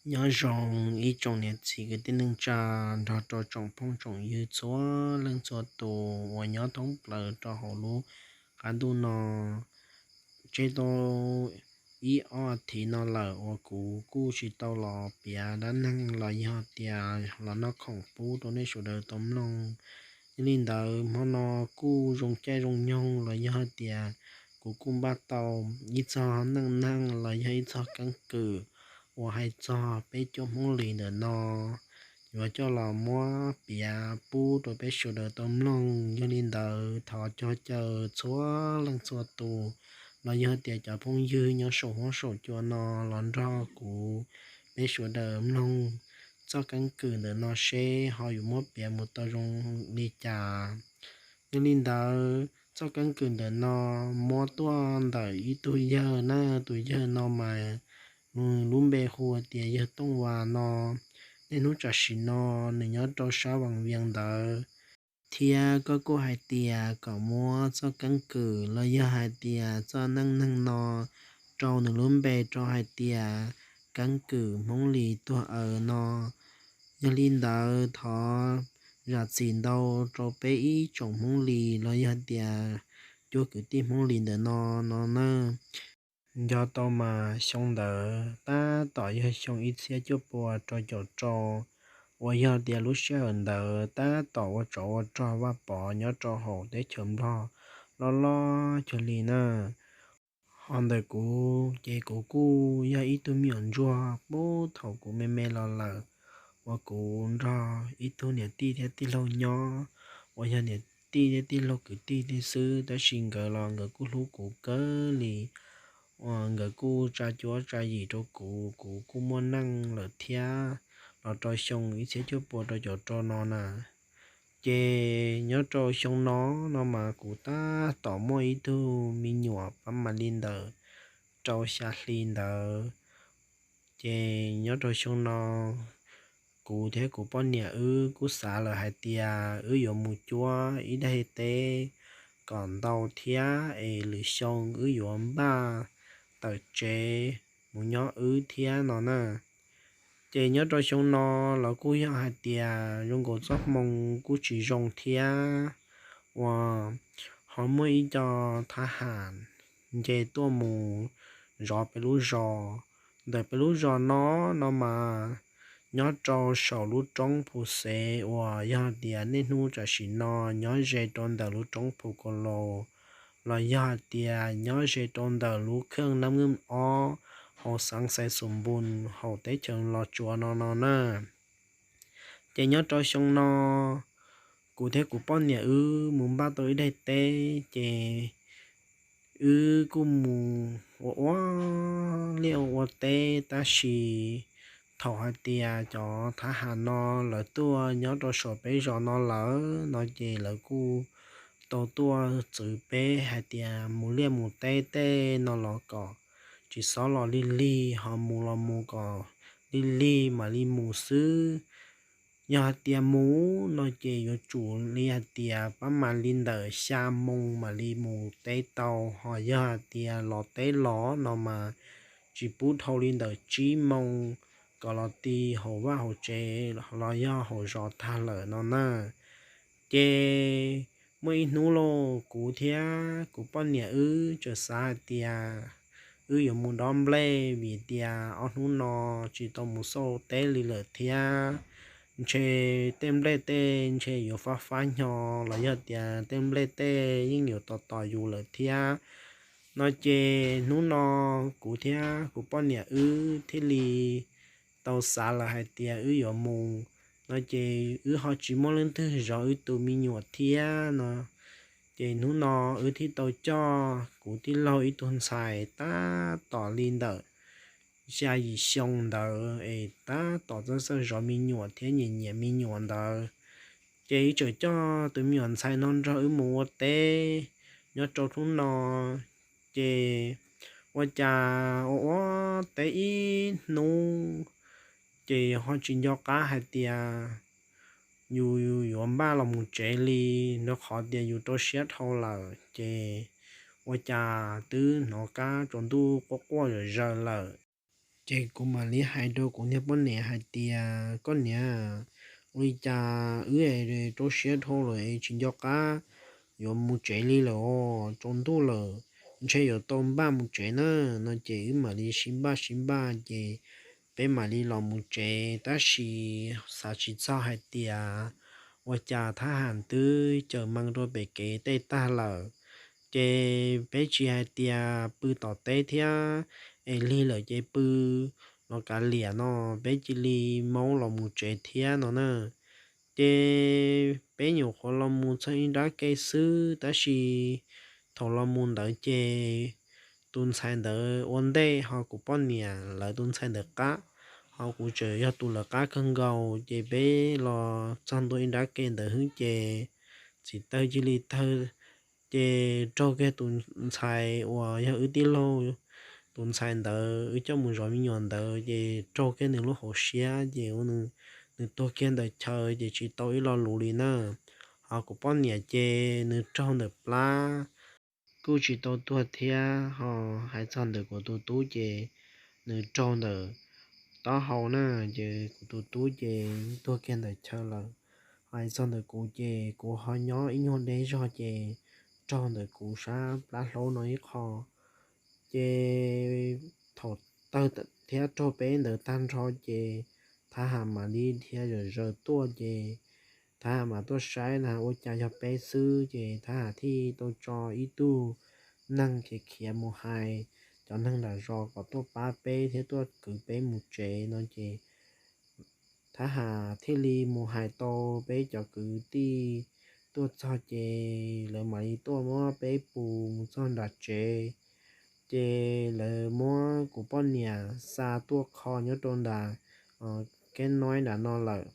Nyob zoo ib tsoom niam txiv kwv tij neej tsa nrog rau tsoom phooj tsoom ywg txhua leej txhua tus uas nyob thoob plaws rau hauv lub qab ntuj no. Tseg tau ib ob thiv no lawm uas kuv kuj tsis tau los piav dab neeg los yog tias los noj khoom pub rau nej sawv daws tau mloog. Yog li ntawd hmo no kuj zoo caij zoo nyoog los yog hais tias kuv kuj npaj tau ib txog neej neeg los yog ib txog keeb kwm uas hais txog peb cuab Hmoob Lis ntawm no yuav coj los muab piav pub rau peb sawv daws tau mloog. Yog li ntawd thov cog caw txhua leej txhua tus los yog tias cov phooj ywg nyob saum huab saum cua no los nrog kuv peb sawv daws mloog txoj keeb kwm ntawm no seb ho yuav muab piav mus tau zoo li cas. Yog li ntawd txoj keeb kwm ntawm no muab tuaj ntawm ib tug yawg na, tus yawg no mas nws lub npe hu tias yawg Tooj Vas no. Niaj hnub tam sim no nws nyob rau sab Vaj Vias ntawd, thiab koj kuj hais tias kom muab txoj keeb kwm los yog hais tias txoj neej neeg no rau nws lub npe rau hais tias keeb kwm Hmoob Lis tuag aws no. Yog li ntawd thov zam txim ntau rau peb ib tsoom Hmoob Lis los yog tias cuab kwv tij Hmoob Lis ntawm no no na. Nco tau mas xyoo ntawd tab tom yog xyoo ib txhiab cuaj pua rau caum rau, uas yog tias lub sij hawm ntawd tab tom ua tsov ua rog Vaj Pov nyob rau hauv teb chaws Nplog loj loj cuag li na. Ho ntawm kuv ces kuv kuj yog ib tug me nyuam ntsuag pub thaum kuv me me los lawm, uas kuv nrog ib tug niam tij thiab tij laug nyob, uas yog niam tij thiab tij laug kwv tij tij xwb, tab sis nkawd los nkawd kuj hlub kuv kawg li. Uas nkawd kuj tsa cuab tsa yim rau kuv, kuv kuj muaj neej lawm thiab los rau xyoo ib txhiab cuaj pua rau caum rau no na. Ces nyob rau xyoo no no mas kuv tab tom muaj ib tug me nyuam pab mam li ntawm rau xya hli ntawd. Ces nyob rau xyoo no kuv thiab kuv poj niam wb kuj xav lawm hais tias wb yuav mus cuab ib daim teb kom ntau thiab es lwm xyoo wb yuav npaj tawm tsev mus nyob wb thiab no na. Ces nyob rau xyoo no los kuj yog hais tias zoo nkaus txoj hmoo kuj tsis zoo thiab, uas ho muaj ib co thab ham nce tuaj mus zov peb lub zos. Ntawm peb lub zos no no mas nyob rau saum lub roob Phu Xev uas yog tias niaj hnub tam sim no nyob ze rau ntawm lub roob Phu Ko Los, los yog hais tias nyob ze rau ntawm lub kheej Nab Ngwj Ob hauv xeev Xais Xus Npus hauv teb chaws Los Tsuas no no na. Ces nyob rau xyoo no kuv thiab kuv poj niam wb mus npaj tau ib daim teb, ces wb kuj mus ua ua liaj ua teb, tab sis thaum hais tias cov thab ham no lawv tuaj nyob rau saum peb zos no lawm no ces lawv kuj tau tuaj txwv peb hais tias mus liaj mus teb tej no los kom tsis txhob los lig lig, ho mus los mus kom lig lig mam li mus xwb. Yog hais tias mus no ces yuav tsum li hais tias pab mam li ntawm xya moo mam li mus teb tau, ho yog hais tias los teb los no mas tsis pub dhau li ntawm tsib moo kom los ti hauv vaj hauv tsev los yog hauv zos tag lawm no na. Ces muaj ib hnub lauj, kuv thiab kuv poj niam wb txawm xav hais tias wb yuav mus dob nplej vim tias ob hnub no tsis tau mus xauj teb li lawm thiab. Ntshe tej nplej tej ntshe yuav fab fab nyo los yog tias tej nplej tej yeej yuav tos tos yus lawm thiab. No ces hnub no kuv thiab kuv poj niam wb thiaj li tau xav lawm hais tias wb yuav mus. No ces wb ho tsis muaj leej twg zov wb tus me nyuam thiab no. Ces hnub no wb thiaj tau coj kuv tij laug ib tug ntxhais tab tom li ntawm xya yim xyoo ntawd es tab tom txawj txawj zov me nyuam thiab nyiam nyiam me nyuam ntawd. Ces wb txawm coj tus me nyuam ntxhais no nrog wb mus ua teb nyob rau hnub no. Ces ua cas ua ua teb ib hnub ces ho tsis nco qab hais tias yus yuav npaj los mus tsev li, rau qhov tias yus rau siab dhau lawm. Ces ua cas twb hnov kab tsaus ntuj quaj quaj zom zaws lawm. Ces kuv mam li hais rau kuv niag poj niam hais tias, koj niam, ua li cas wb rau siab dhau lawm es tsis nco qab yuav mus tsev li lawm os, tsaus ntuj lawm, ntshe yuav tau npaj mus tsev na. No ces wb mam li sib npaj sib npaj ces peb mam li los mus tsev, tab sis xav tsis txog hais tias ua cas thab ham twb cawm mees rau pem kev tej tag lawm. Ces peb tsis hais tias pw tom teb thiab, es lig lawm ces pw los kav liam no, peb cia li maub los mus tsev thiab no na. Ces peb nyuam qhuav los mus txog ib nrab ke xwb, tab sis thaum los mus ntawd ces tus ntxhais ntawd ua ntej ho kuv poj niam lawv tus ntxhais ntawd qab, ho kuv tseem yog tus lawv qab kawg nkaus. Ces peb los txog ntua ib nrab ke ntawd xwb ces txiv tawg cia li tawg, ces raug kiag tus ntxhais uas yog wb tij laug tus ntxhais ntawd, wb coj mus zov me nyuam ntawd ces raug kiag nws lub hauv siab ces nws tuag kiag ntawm chaw ces tsis tau ib lo lus li na. Ho kuv poj niam ces nws raug ntawm plab, kuj tsis tau tuag thiab. Ho hais txog ntawm kuv tus tub ces nws raug ntawm taub hau na, ces kuv tus tub ces tuag kiag ntawm chaw lawm. Ho hais txog ntawm kuv ces kuv ho nyob ib nyuag deb zog ces raug ntawm kuv sab plab hlaub no ib qho. Ces thaum tawg thiab raug peb ntawd tag nrho ces thab ham mam li dhia zom zaws tuaj ces thab ham mam tuaj saib na ua cas yog peb xwb ces thab ham thiaj tau tso ib tug neeg khiav khiav mus hais cov neeg nram zos kom tuaj pab peb thiab tuaj kwv peb mus tsev no ces thab ham thiaj li mus hais tau peb cov kwv tij tuaj txog ces lawv mam li tuaj muab peb pus mus txog nram tsev. Ces lawv muab kuv poj niam xa tuaj kho nyob rau nram keb noib nram no lawm.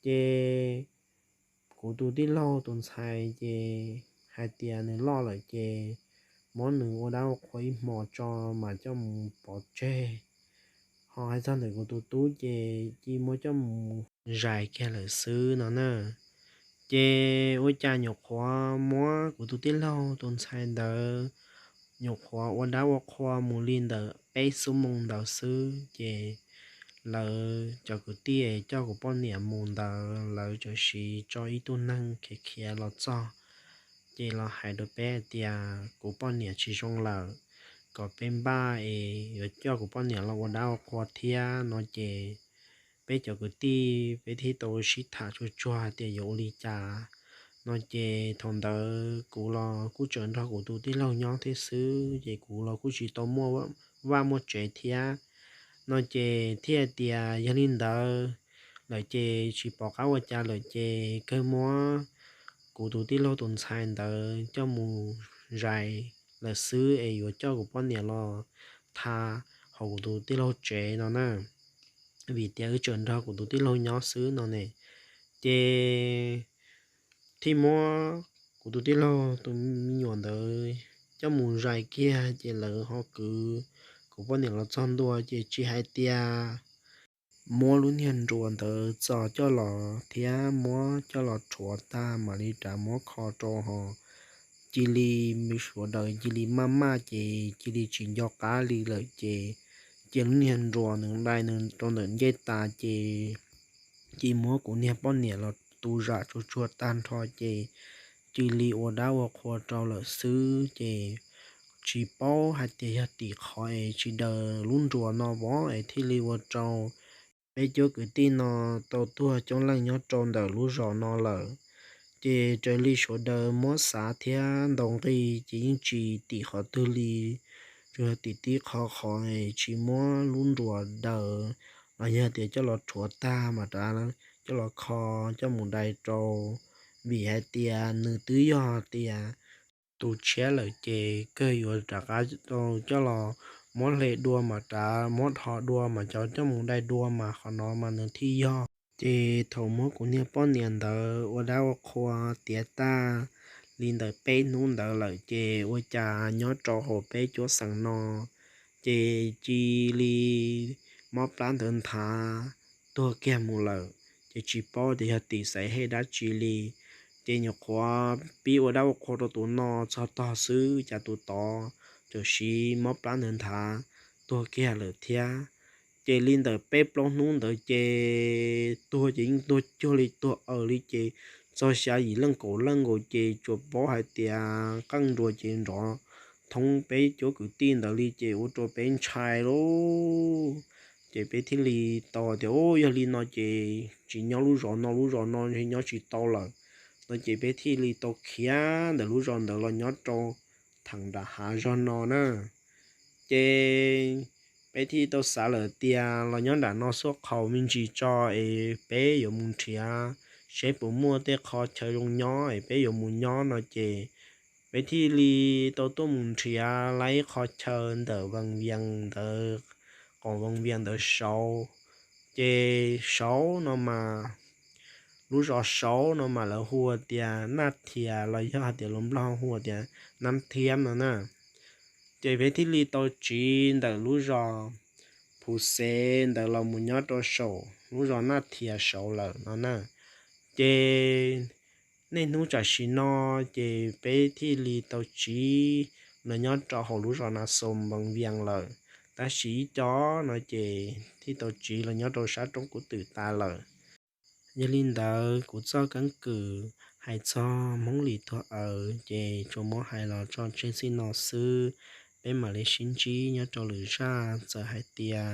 Ces kuv tus tij laug tus ntxhais ces hais tias nws loj lawm ces muab nws ua dab ua qhua ib hmo tso mas coj mus pov tseg. Ho hais txog ntawm kuv tus tub ces cia muab coj mus zais kiag lawm xwb no na. Ces ua cas nyuam qhuav muab kuv tus tij laug tus ntxhais ntawd nyuam qhuav ua dab ua qhua mus li ntawm peb xuab moos ntawd xwb ces lawv cov kwv tij coj kuv poj niam mus ntawd lawv txawm siv tso ib tug neeg khiav khiav los txog ces los hais rau peb hais tias kuv poj niam tsis zoo lawm, kom peb npaj es yuav coj kuv poj niam los ua dab ua qhua thiab no ces peb cov kwv tij peb thiaj tau sib tham tsuag tsuag hais tias yuav ua li cas no ces thaum ntawd kuv los kuj tseem nrog kuv tus tij laug nyob thiab xwb ces kuv los kuj tsis tau muaj vaj muaj tsev thiab no ces thiaj hais tias yog li ntawd lawm ces tsis pom qab ua cas lawm ces kawg muab kuv tus tij laug tus ntxhais ntawd coj mus zais lawm xwb es yuav coj kuv poj niam los tha hauv kuv tus tij laug tsev no na, vim tias wb tseem nrog kuv tus tij laug nyob xwb no ne. Ces thiaj muab kuv tus tij laug tus me nyuam ntawd coj mus zais kiag ces lawv ho kwv kuv poj niam los txog ntua ces tsis hais tias muab lub niag nruas ntawd txo coj los thiab muab coj los rhuav tag mam li rov muab kho rau ho cia li sawv daws cia li maj maj ces cia li tsis nco qab li lawm ces cia lub niag nruas nws dai nws rau ntawm ncej tas ces cia muab kuv niag poj niam los tu zam tsuag tsuag tag nrho ces cia li ua dab ua qhua rau lawm xwb ces tsis paub hais tias yog tim qhov es tsis daws lub nruas no vov es thiaj li ua rau peb cuab kwv tij no tau tuag coob leej nyob rau ntawm lub zos no lawm. Ces raws li sawv daws muab xav thiab ntaus nqi ces yeej tsis tim qhov twg li, tsuas yog tim tib qho qhov es tsis muab lub nruas daws los yog tias coj los rhuav tag mam rov coj los kho coj mus dai rau, vim hais tias nws twb yog tias tus tshiab lawm ces kawg yuav rov qab rau coj los muab hle dua mam rov muab dhos dua mas coj mus dai dua mas qhov no mas nws thiaj yog. Ces thaum muab kuv niag poj niam ntawd ua dab ua qhua tiav tag li ntawm peb hnub ntawd lawm ces ua cas nyob rau hauv peb cuab xeem no ces cia li mob plab ntawd nthav tuag kiag mus lawm ces tsis paub tias yog tim xaiv hej dab tsi li. Ces nyuam qhuav pib ua dab ua qhua rau tus no txog tog xwb cas tus tod txawm siv mob plab ntawd nthav tuag kiag lawm thiab. Ces li ntawm peb plaub hnub ntawd ces tuag ces yeej tuag cuag li tuag aws li ces txog xya yim leej kaum leej nkaus ces tsuas paub hais tias qeej nruas ces nrov thoob peb cuab kwv tij ntawd li ces ua rau peb ntshai lauj. Ces peb thiaj li tau tias, Ub, yog li no ces tsis nyob lub zos no, lub zos no ntshe nyob tsis tau lawm. No ces peb thiaj li tau khiav ntawm lub zos ntawd los nyob rau theem nram hav zog no na. Ces peb thiaj tau xav lawm tias los nyob nram no xub qhaus me ntsis tso es peb yuav mus nrhiav seb puas muaj tej qho chaw zoo nyob es peb yuav mus nyob no ces peb thiaj li tau tuaj mus nrhiav lawm ib qho chaw ntawm Vaj Vias ntawd, qaum Vaj Vias ntawd saud. Ces saud no mas, lub zos saud no mas lawv hu tias Naj Thias los yog hais tias lus Nplog hu tias Nab Thiab no na. Ces peb thiaj li tau tsiv ntawm lub zos Phuv Xev ntawd los mus nyob rau saum lub zos Naj Thias saud lawm no na. Ces niaj hnub tam sim no ces peb thiaj li tau tsiv los nyob rau hauv lub zos Na Xos Vaj Vias lawm. Tab sis ib co no ces thiaj tau tsiv los nyob rau sab roob Kub Twm tas lawm. Yog li ntawd kuv txoj keeb kwm hais txog Hmoob Lis tuag aws ces tsuas muab hais los tso tseg txij no xwb. Peb mam li sib ntsib nyob rau lwm zaj. Txawm hais tias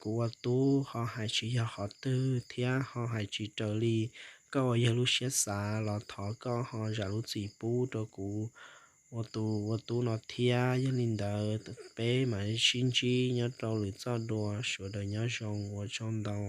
kuv ua tub ho hais tsis yog qhov twg thiab ho hais tsis raws li koj uas yog lub siab xav los thov koj ho zam lub txim pub rau kuv ua tus ua tub no thiab. Yog li ntawd peb mam li sib ntsib nyob rau lwm zaj dua, sawv daws nyob zoo, ua tsaug ntau.